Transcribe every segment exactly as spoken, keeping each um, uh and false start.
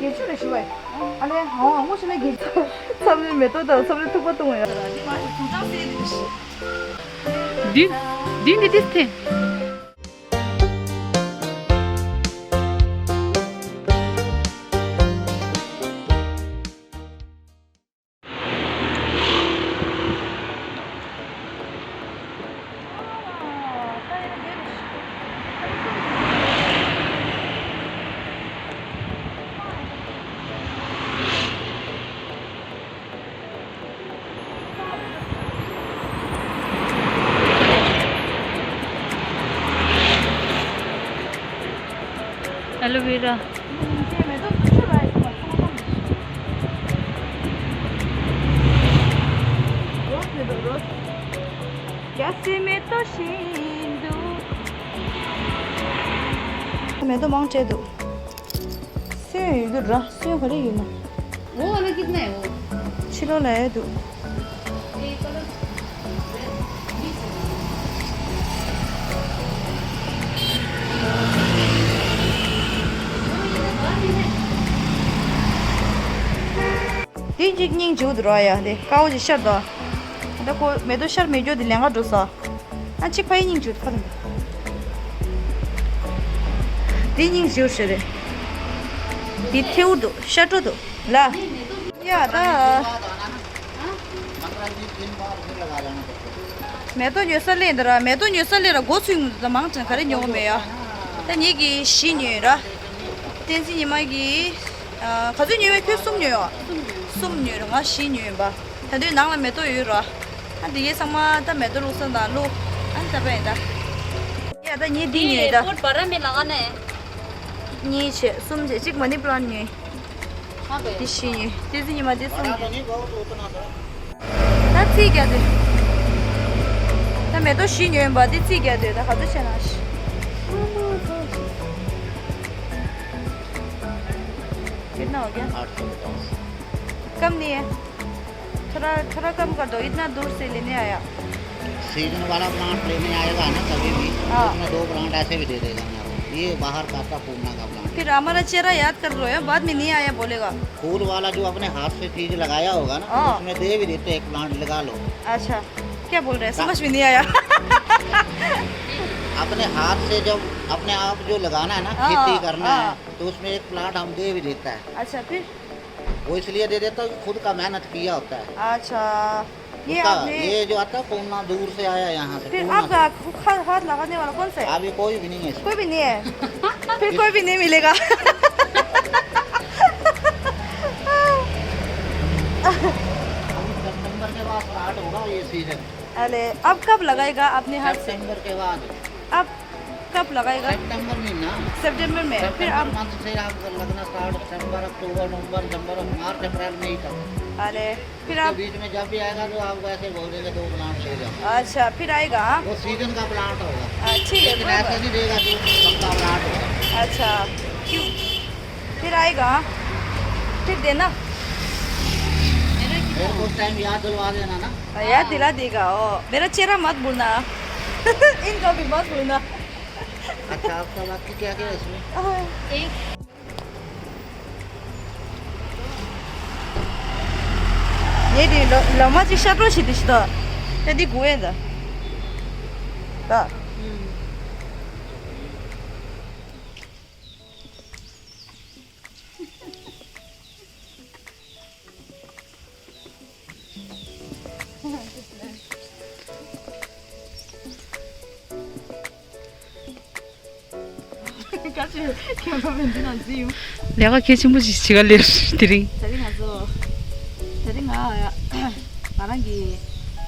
དགེ་ཆོས་རེ་ཞུ་བས། ཨ་ལས་ཧང་ཧང་ངོ་ཤེས་ན་དགེ་ཆོས། མཚམས་རེ་མེ་ཏོག་དང་མཚམས་རེ་ཐུག་པ་གཏོང་བ་ཡ། འདི་མ་ཞིག་དུང་ཆང་སེ་འདི་ཞིག་འདི་འདི་འདི་ཏིས་ཏེ། ཨ་ལོ་ཝེ་ར། རོ་སི་མེ་ཏོག་བཞིན་དུ། མེ་ཏོག་མང་སྤྲད་འདུག་སོན་ཡོད་རྒྱུ་ར། སོན་ག་རེ་ཡོད་ན། वो वाला कितना है वो? ཕྱི་ལོགས་ལ་ཡོད་འདུག་དེ་གཅིག་སྙིང་རྗེ་པོ་འདུག་ར་ཡ། དེ་དཀར་པོ་ཅིག་ཤར་འདུག་ད་ཁོ་མེ་ཏོག་ཤར་མེད་རྒྱུ་དེ་ལེན་ག་འགྲོ་ས། ཨ་གཅིག་ཕ་ཡི་སྙིང་རྗེ་པོ་ཕ་དང་། དེ་སྙིང་རྗེ་པོ་ཞིག་རེད། དེ་ཐེའུ་འདུག་ཤར་འགྲོ་འདུག་ལ། ཡ་ད། མེ་ཏོག་ཉོ་ས་སླེབས་འདི་ར། མེ་ཏོག་ཉོ་ས་སླེབས་ར། འགོ་ཚུགས་ཡོང་འདུག་ད་མང་ཆེ་ག་རེ་ཉོ་གི་མེད་ཡ། ད་ངེད་ཀྱིས་བཞི་ཉོས་ར། བསྟན་འཛིན་ཉི་མ་གིས་ཨ་ག་ཚོད་ཉོས་པས། ཁྱོད་གསུམ་ཉོས་ཡོད། གསུམ་ཉོས་ར། ང་བཞི་ཉོས་ཡིན་པ། ད་དུང་ནང་ལ་མེ་ཏོག་ཡོད་ར། ཨ་འདི་གའི་ཚང་མ་ད་མེ་ཏོག་བླུགས་ས་དང་བླུགས། ཨ་ནི་ད་པ་ཡིན་ད། ཡ་ད་ངས་འདི་ཉོས་ད། ये पोट भरा में लगाना है। གཉིས་བྱས་གསུམ་བྱས་གཅིག་མ་ནི་པ་ལན་ཉོས། हाँ बे। འདི་བཞི་ཉོས། བསྟན་འཛིན་ཉི་མ་འདི་གསུམ་ཉོས། ད་རྩིས་རྒྱག་དུས། ད་མེ་ཏོག་བཞི་ཉོས་ཡིན་པ། འདི་རྩིས་རྒྱག་དུས་ད་ག་ཚོད་བྱས་ན་ཤི། कितना हो गया? आठ सौ पचास। कम नहीं है। थोड़ा, थोड़ा कम कर दो, इतना दूर से लेने आया। सीजन वाला प्लांट लेने आएगा ना कभी भी, हाँ। उसमें दो प्लांट ऐसे भी दे देगा मैं आपको। ये बाहर का आपका पूना का प्लांट। फिर हमारा चेहरा याद कर लो यार, बाद में नहीं आया बोलेगा। फूल वाला जो अपने हाथ से चीज लगाया होगा ना, हाँ। उसमें दे भी देते, एक प्लांट लगा लो। अच्छा, क्या बोल रहे हैं? हाँ। समझ में नहीं आया। अपने हाथ से जब अपने आप जो लगाना है ना, हाँ, खेती करना हाँ। है, तो उसमें एक प्लांट हम दे भी देता है। अच्छा, फिर? वो इसलिए दे देता है कि खुद का मेहनत किया होता है। अच्छा, ये उसका, आपने ये जो आता है पूना, दूर से आया यहाँ से, फिर पूना आपका से। खु-, खा-, हाथ लगाने वाला कौन सा है? अभी कोई भी नहीं है इसमें। कोई भी नहीं है? फिर कोई भी नहीं मिलेगा। अभी सितंबर के बाद स्टार्ट होगा ये सीजन। अरे, अब कब लगाएगा अपने हाथ से? सितंबर के बाद। अब कब लगाएगा? सितंबर महीना। सितंबर में। फिर सितंबर आप मंथ से आपको लगना स्टार्ट, सितंबर, अक्टूबर, नवंबर, दिसंबर, मार्च, अप्रैल, मई तक। अरे, फिर उसके आप बीच में जब भी आएगा तो आपको ऐसे बोल देंगे, "दो प्लांट ले जाओ।" अच्छा, फिर आएगा, हाँ? वो सीजन का प्लांट होगा। हाँ, ठीक है, लेकिन कोई ऐसा बात नहीं देगा जो पक्का प्लांट होगा। अच्छा, क्यों? फिर आएगा, हाँ? फिर देना। मेरे को उस टाइम याद दिलवा देना ना। हाँ, याद दिला देगा। ओ, मेरा चेहरा मत भूलना। इनका भी मत भूलना। अच्छा, आपका बाकी क्या क्या है इसमें? ཨ། ངས་དེ་ལོ་ལོ་མ་ཅིག་ཤར་གྲོ་བྱེད་དུ་ཞིག་ད། ད་འདི་དགུ་ཡན་ད། ད། ལས་ཀ་གལ་ཆེན་པོ་ཞིག་བྱེད་ག་སླེབས་དེ་རིང་། དེ་རིང་ང་ཚོ། དེ་རིང་ང་ང་རང་གི་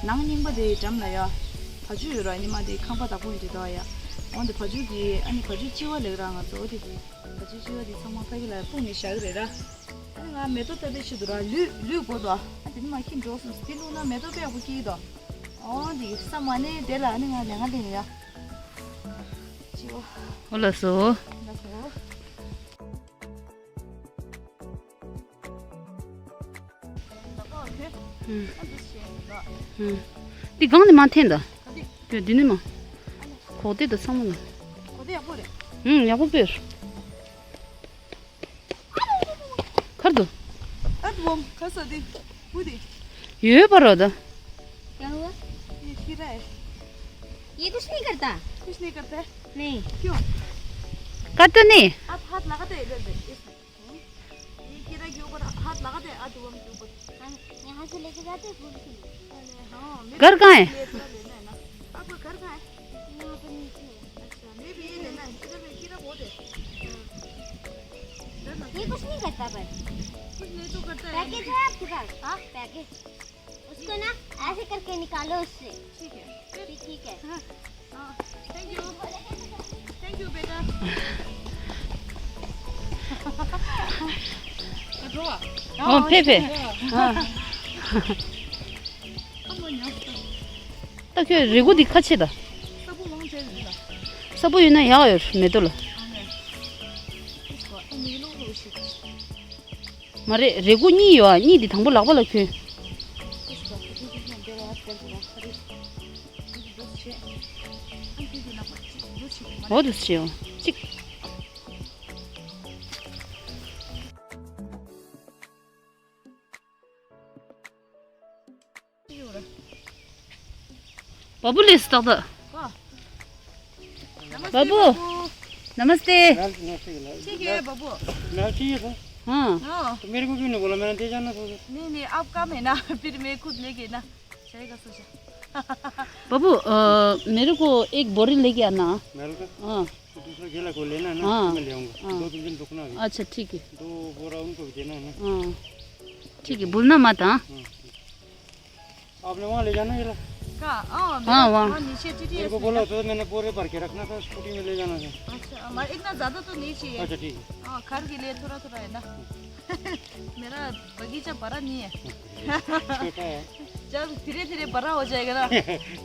ནང་རྙིང་པ་དེའི་འགྲམ་ལ་ཡ། བ་ཕྱུགས་ཡོད་ར། ཉི་མ་དེའི་ཁང་པ་བདག་པོ་ཡིན་དེ་དོ་ཡ། འོན་ཏེ་བ་ཕྱུགས་ཀྱི་ཨ་ནི་བ་ཕྱུགས་ལྕི་བ་ལེགས་ར། ང་ཚོ་འོ་དེ་གི་བ་ཕྱུགས་ལྕི་བ་དེ་ཚང་མ་ཕ་གི་ལ་སྤུངས་ནས་བཞག་གི་རེད་ར། ཨ་ནི་ང་མེ་ཏོག་ལྟ་བའི་ཆེད་དུ་ར་ལུད་ལུད་དགོས་དོ། ཨ་དེ་ནི་མ་ཁྱི་འགྲོ་སོང་། དེ་བླུགས་ན་མེ་ཏོག་དཔེ་ཡག་པོ་སྐྱེ་གི་དོ། འོ་དེ་གི་ས་མ་ནས་དེ་ལ་ཨ་ནི་ང་ལས་ང་ལས་ཡ། ཅི་བ། ཨོ་ལགས་སོ། ལགས་སོ། འདི་སྒང་ནས་མ་འཐེན་ད། འདི་ནས་མ། གོག་ཏེ་ད་ཚང་མ་ལ། གོག་ཏེ་ཡག་པོ་རེད། ཡག་པོ་དཔེར། अर्धवम, खसा दे, पूरी। ये पर होता। क्या हुआ? ये खीरा है। ये कुछ नहीं करता। कुछ नहीं करता है। नहीं। क्यों? करता नहीं। आप हाथ लगाते हैं इधर पे, इसमें। ये खीरा के ऊपर हाथ लगाते हैं, अर्धवम के ऊपर। हम यहाँ से लेके जाते हैं फूल के लिए। अरे हाँ, मेरे घर कहाँ है? को ये थोड़ा लेना है ना। आपका घर कहाँ है? यहाँ पे नीचे है। अच्छा, मैं भी ये लेना है। इधर में खीरा बहुत है। ये कुछ नहीं करता पर। कुछ नहीं तो करता है। पैकेज है आपके पास? हाँ? पैकेज। उसको ना ऐसे करके निकालो उससे। ठीक है। फिर ठीक है। हाँ। हाँ। Thank you. Thank you, बेटा. 어, 페페. 어. ད་ཁྱོད་རེ་སྒུག་འདི་ཁ་ཕྱེ་ད། ས་བོན་ཡོད་ན་ཡག་ཡོད་མེ་ཏོག་ལ། མ་རེད། རེ་སྒུག་གཉིས་ཡོད་ཨ། གཉིས་འདི་དང་པོ་ལག་པ་ལ་ཁྱོད། འོ་དུ་ཕྱེ་ཡོང་གཅིག बाबू ले सकता था। बाबू, नमस्ते। ठीक है बाबू। हाँ। तो मेरे को क्यों नहीं बोला? मैंने दे जाना था उधर। नहीं नहीं, आप काम है ना, फिर मैं खुद लेके ना जाएगा सोचा। बाबू, अ, मेरे को एक बोरी लेके आना। मेरे को? हाँ। तो दूसरा गेला को लेना है ना, हाँ। मैं ले आऊंगा। हाँ। दो तीन दिन रुकना अभी। अच्छा, ठीक है। दो बोरा उनको भी देना है ना। हाँ। ठीक है, भूलना मत, हाँ। हाँ। आपने वहाँ ले जाना गेला? कहाँ? हाँ, हाँ, वहाँ। नीचे टीटी मेरे को बोला था, मैंने बोरे भर के रखना था, स्कूटी में ले जाना था। अच्छा, हमारे इतना ज़्यादा तो नहीं चाहिए। अच्छा, ठीक है। हाँ, घर के लिए थोड़ा थोड़ा है ना। मेरा बगीचा बड़ा नहीं है। छोटा है। जब धीरे धीरे बड़ा हो जाएगा ना, तब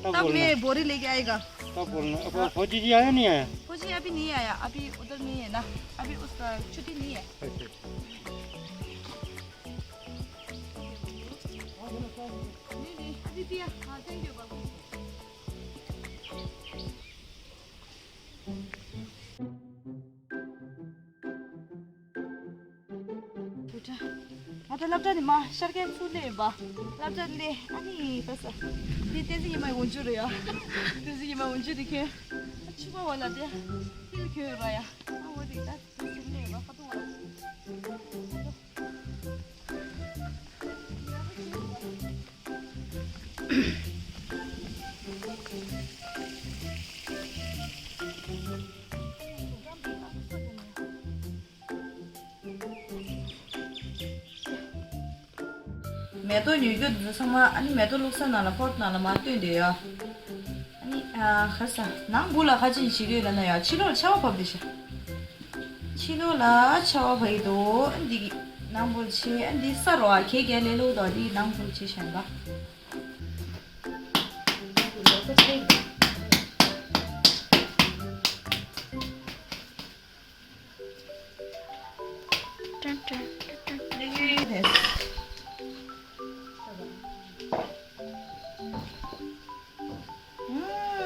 तब बोलना। मैं बोरी लेके आएगा। तब बोलना। अब हाँ। फौजी जी आया, नहीं आया? फौजी अभी नहीं आया, अभी उधर नहीं है ना, अभी उसका छुट्टी नहीं है। अच्छा। नहीं नहीं, अभी दिया। हाँ, thank you Babu. ང་ད་སློབ་གྲྭ་ནས་མ་ཤར་མཁན་ཚུར་སླེབས་པ། སློབ་གྲྭ་སླེབས། ཨ་ནི་ད་ས་དེ་བསྟན་འཛིན་ཉི་མའི་འོན་ཆུ་རེད་ཡ། བསྟན་འཛིན་ཉི་མའི་འོན་ཆུ་དེ་ཁྱོད་ཕྱུ་པ་བ་ལ་དེ་ཧིལ་ཁྱོད་ར་ཡ། ཨ་འོ་དེ་ད་དེ་ཚུར་སླེབས་པ་ཁ་ཐུག་བ། མེ་ཏོག་ཉོ་རྒྱུ་འདི་ཚོ་ཚང་མ་ཨ་ནི་མེ་ཏོག་བླུགས་ས་ནང་ལ་ཕོར་ནང་ལ་མར་བཏོན་བསྡད་ཡོད། ཨ་ནི་ཨ་ཁ་ས་ནང་སྦུག་ལ་ཁ་ཅིག་བྱེད་ཀྱི་ཡོད་ལབ་ན་ཡ། ཕྱི་ལོགས་ལ་ཆར་པ་བབས་བསྡད་ཤག་ཕྱི་ལོགས་ལ་ཆར་པ་བབས་ཡོད་དོ། ཨ་འདི་གི་ནང་སྦུག་ལ་བྱེད། ཨ་འདི་ས་རོ་ཨ་གད་རྒྱག་ལེ་ལོ་དོ། འདི་ནང་སྦུག་ལ་བྱེད་བཞིན་པ།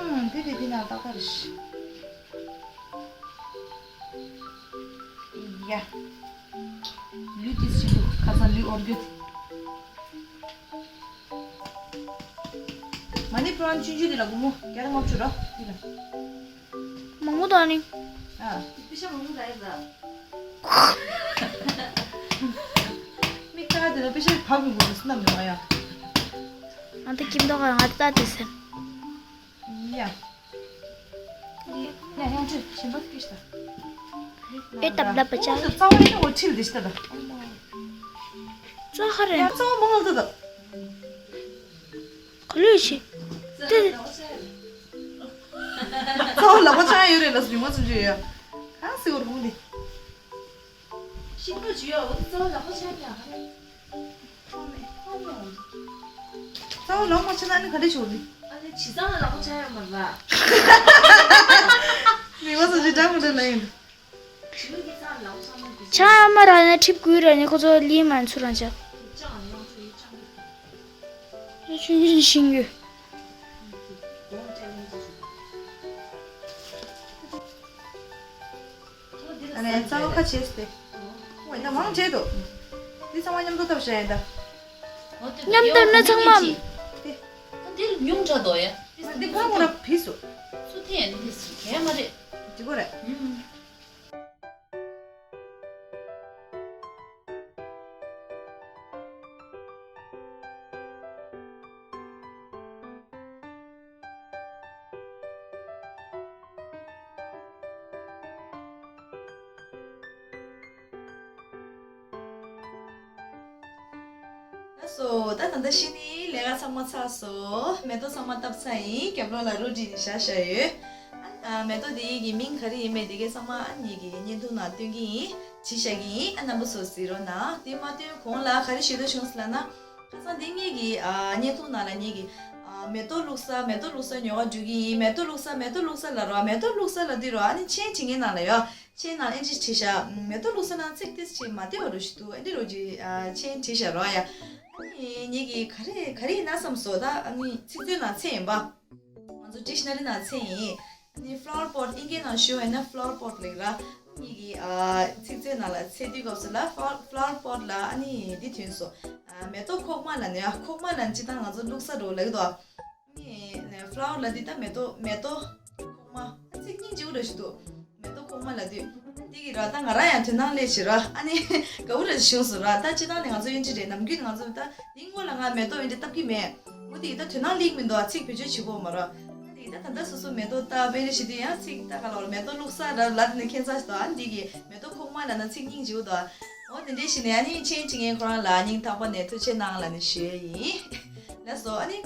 ཨུམ། དེ་དེ་དེ་ན་ཏག་ཏག་རེད། ཡ། ལུས་དེ་ཞིག་འདུག་ཁ་སང་ལུས་ཨོར་གྱོད། མ་ཎི་པུ་ར་ན་ཆུང་ཆུང་དེ་ལ་སྒོར་མོ་བརྒྱ་དང་ལྔ་བཅུ་ར་དེ་ལ། མང་པོ་དང་ནི། ཨ། པེ་ཤ་མང་པོ་ད་ཡིན་ད། མི་ཁ་དེ་ལ་པེ་ཤ་བབ་མི་དགོས་ཟེར་ནམ་ནི་མ་ཡ། ང་ད་ཁྱིམ་ཐོག་ང་ད་ད་དེ་ཟེར། ཡ། ཡ་ཡང་ཁྲི་ཞིམ་པོ་སྐྱིད་ཤ། དཔེ་སྟབས་ལབ་པ་ཅག་རྩ་བ་ཡིན་ན་འོ་ཁྲིལ་དེ་ཤ་ད། རྩ་ཧ་རེ། ཡ་རྩ་བ་མང་ལ་ད་ད། ག་ལུས་ཤི། ཏེ། ཚ་བ་ལག་པ་ཆགས་ཡོད་རེད་ལ་སུ་ཉུང་མ་ཚུན་ཆད་ཡོད། གང་སེ་བར་ཁུང་དེ། ཤིང་ཏོག་ཅིག་ཡོད། འོ་དེ་ཚ་བ་ལག་པ་ཆགས་ཀྱི་ཡ་ཧ་རེ། ཚ་བ་ལག་པ་ཆགས་ན་ཨ་ནི་ག་འདྲ་ཤོར་ནི། ཨ་ནི་བྱི་ཚང་ལ་ལག་པ་ཆགས་ཡོད་མ་རེད་པ། མི་མ་སུ་ཅི་འདྲ་མི་འདྲ་ལ་ཡིན། ཆང་ཡང་མ་རག་ན་ཁྲིབ་ཀུའི་ར་ནི་ཁོ་ཚོ་ལི་མ་ཚུར་རང་ཅག་ཆུང་ཆུང་ཤིང་ཡོད། ཨ་ནི་རྩ་བ་ཁ་བྱས་ཏེ། ཨོ་ཡིན་ན་མང་བྱས་འདུག་འདི་ཚང་མ་མཉམ་དུ་བཏབ་བྱས་ཡིན་ད། འོ་དེ་མཉམ་དུ་ན་ཚང་མ། དེ། ད་འདི་ཉུང་དྲགས་འདུག་ཡ། འདི་ཚང་མ་ཁོ་ར་བིས་སོ། ཚུར་འཐེན་ཡ་འདི་གས་མ་རེད། འགྲིག་གོ་རེད། ཨུམ། ལགས་སོ། ད་ད་ལྟ་གཞི་ནས་ལས་ཀ་ཚང་མ་ཚར་སོང་། མེ་ཏོག་ཚང་མ་བཏབ་ཚར་ཡིན། རྒྱབ་ལོགས་ལ་རོ་བྲིས་ནས་བཞག་བཞག་ཡོད། ཨ་མེ་ཏོག་འདི་གི་མིང་ག་རེ་ཡིན་མིན་འདི་གའི་ཚང་མ་ཨ་ངེད་ཀྱི་བརྙན་ཐུང་ནང་སྟོན་གྱི་ཡིན། བྲིས་བཞག་གི་ཡིན། ཨ་རྣམ་པ་ཚོ་གཟིགས་རོགས་གནང་། དེ་མ་སྟོན་གོང་ལ་ག་རེ་ཞུ་འདོད་བྱུང་ཟེར་ལབ་ན། ཁ་སང་འདི་ངེད་ཀྱི་ཨ་བརྙན་ཐུང་ནང་ལ་ངེད་ཀྱི་ཨ་མེ་ཏོག་བླུགས་ས་མེ་ཏོག་བླུགས་ས་ཉོ་ག་འགྲོ་གི་ཡིན། མེ་ཏོག་བླུགས་ས་མེ་ཏོག་བླུགས་ས་ལབ་རོགས། མེ་ཏོག་བླུགས་ས་ལབ་དུས་རོགས། ཨ་ནི་མཆན་བྲིས་མཁན་ནང་ལ་ཡོད། མཆན་ནང་ཨེ་འདྲ་བྲིས་བཞག་མེ་ཏོག་བླུགས་ས་ནང་ཚིག་ཏོག་ཙམ་མ་བདེ་བ་འདྲ་ཞིག་འདུག་ཨེ་འདྲ་རོ་ཅིག་ཨ་མཆན་བྲིས་བཞག་རོགས་ཡ། ཨ་ནི་ངེད་ཀྱི་ག་རེ་ག་རེ་ཡིན་ན་བསམ་སོང་། ད་ཨ་ནི་ཚིག་མཛོད་ནང་ཚད་ཡིན་པ། ང་ཚོ་ཌིག་ཤ་ན་རི་ནང་ཚད་ཡིན། ཨ་ནི་flower pot ཨིན་སྐད་ནང་ཞུ་བ་ཡིན་ན་flower pot ལབ་ར། ངེད་ཀྱི་ཨ་ཚིག་མཛོད་ནང་ལ་ཚད་དུས་སྐབས་སུ་ལ་flower pot ལ་ཨ་ནི་འདི་ཐོན་སོང་། ཨ་མེ་ཏོག་ཁོག་མ་ལབ་ནས། ཨ་ཁོག་མ་ལབ་ན་སྤྱིར་བཏང་ང་ཚོ་བླུགས་ས་རོ་ལབ་ཀྱི་འདུག་ཨ་ནི་flower ལབ་དུས་ད་མེ་ཏོག་མེ་ཏོག་ཁོག་མ། ཚིག་སྙིང་རྗེ་པོ་འདྲ་ཞིག་འདུག་མེ་ཏོག་ཁོག་མ་ལབ་དུས། འདི་གི་ར་ད་ང་རང་ཡང་དོ་སྣང་སླེབས་བྱས་ར། ཨ་ནི་དགའ་པོ་འདྲ་ཞིག་བྱུང་སོང་ར། ད་སྤྱིར་བཏང་ནས་ང་ཚོ་ཨེ་འདྲ་རེད། ནམ་རྒྱུན་ང་ཚོ་ད་འདི་སྔོན་ལ་ང་མེ་ཏོག་ཨེ་འདྲ་བཏབ་ཀྱི་མེད། འོ་དེ་གི་ད་དོ་སྣང་སླེབས་མི་འདུག་ཚིག་བེད་སྤྱོད་བྱེད་དགོས་མ་ར། ཨ་ནི་དེ་གི་ད་ད་ལྟ་སོ་སོ་མེ་ཏོག་བཏབ་པ་ཨེ་འདྲ་བྱེད་དུས་ཡང་ཚིག་ད་ག་ལ་བར་མེ་ཏོག་བླུགས་ས་ར་ལབ་ནས་ཁྱད་མཚར་ཞིག་འདུག་ཨ་ནི་འདི་གི་མེ་ཏོག་ཁོག་མ་ལབ་ན་ཚིག་སྙིང་རྗེ་པོ་འདུག་འོ་དེ་འདྲ་ཞིག་ནས་ཨ་ནི་མཆན་བྲིས་མཁན་ཁོ་རང་ལ་སྙིང་ཐག་པ་ནས་ཐུགས་རྗེ་གནང་ལབ་ནས་ཞུ་ཡ་ཡིན། ལགས་སོ། ཨ་ནི།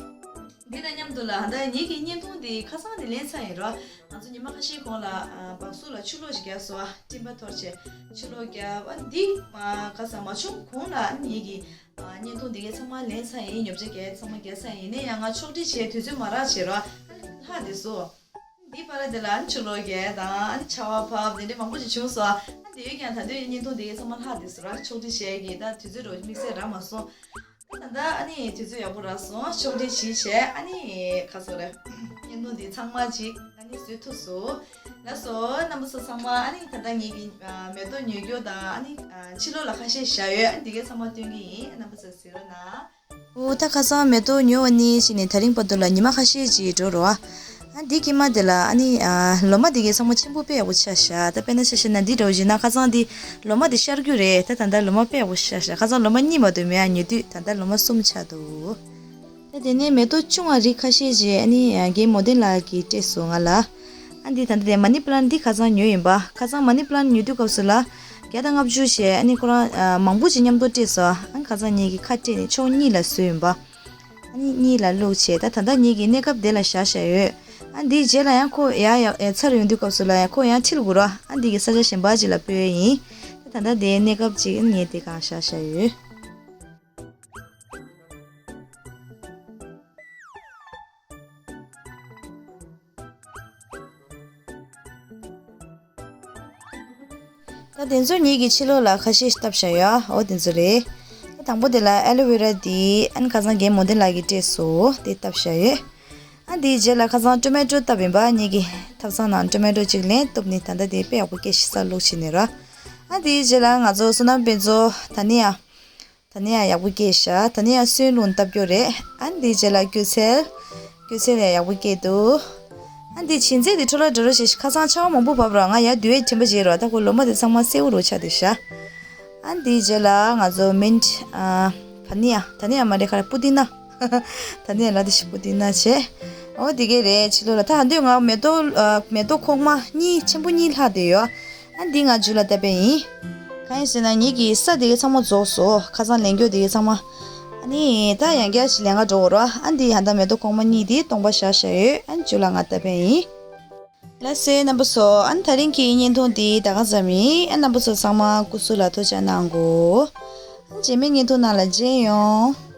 འདི་དང་མཉམ་དུ་ལ་ད་ངེད་ཀྱི་བརྙན་ཐུང་འདི་ཁ་སང་ནས་ལེན་ཚར་ཡིན་རོ། ང་ཚོ་ཉི་མ་ཁ་ཤས་གོང་ལ་ཨ་སྦག་སུ་ལ་ཆུ་ལོག་ཞིག་བརྒྱབ་སོང་། ཨ་སྤྲིན་པ་འཐོར་བྱས་ཆུ་ལོག་བརྒྱབ། ཨ་འདི་ཨ་ཁ་སང་མ་བྱུང་གོང་ལ་ཨ་ངེད་ཀྱི་ཨ་བརྙན་ཐུང་འདི་གའི་ཚང་མ་ལེན་ཚར་ཡིན། ཉོ་ཆ་རྒྱག་ཚང་མ་བརྒྱབ་ཚར་ཡིན། ཡིན་ནའི་ཡང་ང་ཕྱོགས་སྒྲིག་བྱས་དུས་ཚོད་མ་རག་བྱས་རོ། ཨ་ལྷག་བསྡད་སོང་། འདི་བར་དེ་ལ་ཨ་ནི་ཆུ་ལོག་བརྒྱབ་དང་ཨ་ནི་ཆར་པ་བབས་དེ་འདྲའི་མང་པོ་ཞིག་བྱུང་སོང་། ཨ་དེ་ཡོད་ཀྱང་ད་དུང་བརྙན་ཐུང་དེ་གའི་ཚང་མ་ལྷག་བསྡད་སོང་ར། ཕྱོགས་སྒྲིག་བྱས་ཀྱི་ད་དུས་ཚོད་རོ་དམིགས་བསལ་རག་མ་སོང་། ད་ལྟ་ཨ་ནི་དུས་ཚོད་ཡག་པོ་རག་སོང་། ཕྱོགས་སྒྲིག་བྱས་བྱས་ཨ་ནི་ཁ་སོ་རེ། བརྙན་ཐུང་འདི་ཚང་མ་ཅིག་ཨ་ནི་བཟོས་ཐུབ་སོང་། ལགས་སོ། རྣམ་པ་ཚོ་ཚང་མ་ཨ་ནི་ད་ལྟ་ངེད་ཀྱི་ཨ་མེ་ཏོག་ཉོ་རྒྱུ་དང་ཨ་ནི་ཨ་ཕྱི་ལོགས་ལ་ཁ་ཤས་བཞག་ཡོད། ཨ་ནི་འདི་གའི་ཚང་མ་སྟོན་གྱི་ཡིན། རྣམ་པ་ཚོ་གཟིགས་རོགས་གནང་། འོ་ད་ཁ་སང་མེ་ཏོག་ཉོ་བ་ནས་བྱས་ནས་ད་རིང་བར་དུ་ལ་ཉི་མ་ཁ་ཤས་ཅིག་འགྲོ་རོ། ཨ་འདི་ཀྱི་མ་དེ་ལ་ཨ་ནི་ཨ་ལོ་མ་དེ་གའི་ཚང་མ་ཆེན་པོ་དཔེ་ཡག་པོ་ཆགས་ཤག་ད་དཔེར་ན་ཆ་བཞག་ན་འདི་འདྲ་བོ་ཞིག་ན་ཁ་སང་འདི་ལོ་མ་དེ་ཤར་རྒྱུ་རེད། ད་ད་ལྟ་ལོ་མ་དཔེ་ཡག་པོ་ཤར་ཤག་ཁ་སང་ལོ་མ་གཉིས་མ་གཏོགས་མེད། ཨ་ཉོ་དུས་ད་ལྟ་ལོ་མ་གསུམ་ཆགས་འདུག་ད་དེ་ནས་མེ་ཏོག་ཆུང་བ་རིགས་ཁ་ཤས་ཅིག་ཨ་ནི་རྒན་མོ་བདེན་ལགས་ཀྱིས་སྤྲད་སོང་ང་ལ། ཨ་འདི་ད་ལྟ་དེ་མ་ནི་པ་ལན་འདི་ཁ་སང་ཉོས་ཡིན་པ། ཁ་སང་མ་ནི་པ་ལན་ཉོ་དུས་སྐབས་སུ་ལ་བརྒྱ་དང་ལྔ་བཅུ་བྱས། ཨ་ནི་ཁོ་རང་ཨ་མང་པོ་ཅིག་མཉམ་དུ་སྤྲད་སོང་། ཨ་ཁ་སང་ངེད་ཀྱིས་ཁ་སྤྲད་ནས་ཕྱོགས་གཉིས་ལ་བཟོས་ཡིན་པ། ཨ་ནི་གཉིས་ལ་བླུགས་བྱས་ད་ད་ལྟ་ངེད་ཀྱི་གནས་སྐབས་དེ་ལ་བཞག་བཞག་ཡོད། ཨ་འདིའི་རྗེས་ལ་ཡང་ཁོ་ཡར་ཡར་ཨེ་ཚར་ཡོང་དུས་སྐབས་སུ་ལ་ཡང་ཁོ་ཡང་འཁྲིད་དགོས་ར། ཨ་འདི་གི་ས་ཆ་གཞན་པ་ཅིག་ལ་སྤོས་ཡིན། ད་ད་ལྟ་དེའི་གནས་སྐབས་ཅིག་ངས་དེ་གང་བཞག་བཞག་ཡོད། ད་དེ་ཚོ་ངེད་ཀྱི་ཕྱི་ལོགས་ལ་ཁ་ཤས་ཤིག་བཏབ་བཞག་ཡོད། འོ་དེ་ཚོ་རེད། ད་དང་པོ་དེ་ལ་ཨེ་ལོ་ཝེ་ར་དེ་ཨ་ནི་ཁ་སང་རྒན་མོ་བདེན་ལགས་ཀྱིས་སྤྲད་སོང་། དེ་བཏབ་བཞག་ཡོད། ཨ་དེའི་རྗེས་ལ་ཁ་སང་ཊོ་མེ་ཊོ་བཏབ་ཡིན་པ། ངེད་ཀྱི་ཐབ་ཚང་ནང་ཊོ་མེ་ཊོ་གཅིག་ལན་བཏབ་ནས་ད་ལྟ་དེ་དཔེ་ཡག་པོ་སྐྱེས་ཤག་ས་བླུགས་བྱས་ནས་ར། ཨ་དེའི་རྗེས་ལ་ང་ཚོ་བསོད་ནམས་དཔལ་འབྱོར་ད་ནི་ཡ། ད་ནི་ཡང་ཡག་པོ་སྐྱེས་ཤག་ད་ནི་ཡང་སོན་རླུང་བཏབ་རྒྱུ་རེད། ཨ་ནི་དེའི་རྗེས་ལ་སྐྱོ་ཚལ། སྐྱོ་ཚལ་ཡང་ཡག་པོ་སྐྱེས་འདུག་ཨ་ནི་དེ་བྱིན་རྫས་དེ་འཕྲོ་བརླག་འགྲོ་རོགས་བྱེད། ཁ་སང་ཆར་པ་མང་པོ་བབས་ར། ང་ཡར་དུས་ཡས་དྲན་པ་བརྗེད་རོགས། ད་ཁོ་ལོ་མ་དེ་ཚང་མ་སེར་པོ་རུ་ཆགས་བསྡད་ཤག་ཨ་ནི་དེའི་རྗེས་ལ་ང་ཚོ་མིན་ཊི། ཨ་ད་ནི་ཡང་ད་ནི་ཡང་མ་རེད། ཁ་ར་པུ་ཏི་ན། ད་ནི་ཡང་ལ་དེ་ཞིག་པུ་ཏི་ན་བྱས། འོ་དེ་གས་རེད། ཕྱི་ལོགས་ལ་ད་ཧ་འདོད་ང་མེ་ཏོག་ཨ་མེ་ཏོག་ཁོག་མ་གཉིས་ཆེན་པོ་གཉིས་ལྷག་བསྡད་ཡོད། ཨ་འདི་ང་མཇུག་ལ་བཏབ་པ་ཡིན། གང་ཡིན་ཟེར་ན་ངེད་ཀྱི་ས་དེ་གའི་ཚང་མ་རྫོགས་སོང་། ཁ་སང་ལེན་རྒྱུ་དེ་གའི་ཚང་མ། ཨ་ནི་ད་ཡང་བསྐྱར་ཞིག་ལེན་ག་འགྲོ་དགོས་ར། ཨ་འདི་ཧ་ད་མེ་ཏོག་ཁོག་མ་གཉིས་དེ་སྟོང་པ་བཞག་བཞག་ཡོད། ཨ་མཇུག་ལ་ང་བཏབ་པ་ཡིན། ལགས་སོ་རྣམ་པ་ཚོ། ཨ་ནི་ད་རིང་གི་བརྙན་ཐུང་དེ་ད་ག་ཙམ་ཡིན། ཨ་རྣམ་པ་ཚོ་ཚང་མ་སྐུ་གཟུགས་ལ་ཐུགས་ཅག་གནང་གོ། ཨ་རྗེས་མའི་བརྙན་ཐུང་ནང་ལ་མཇལ་ཡོང་།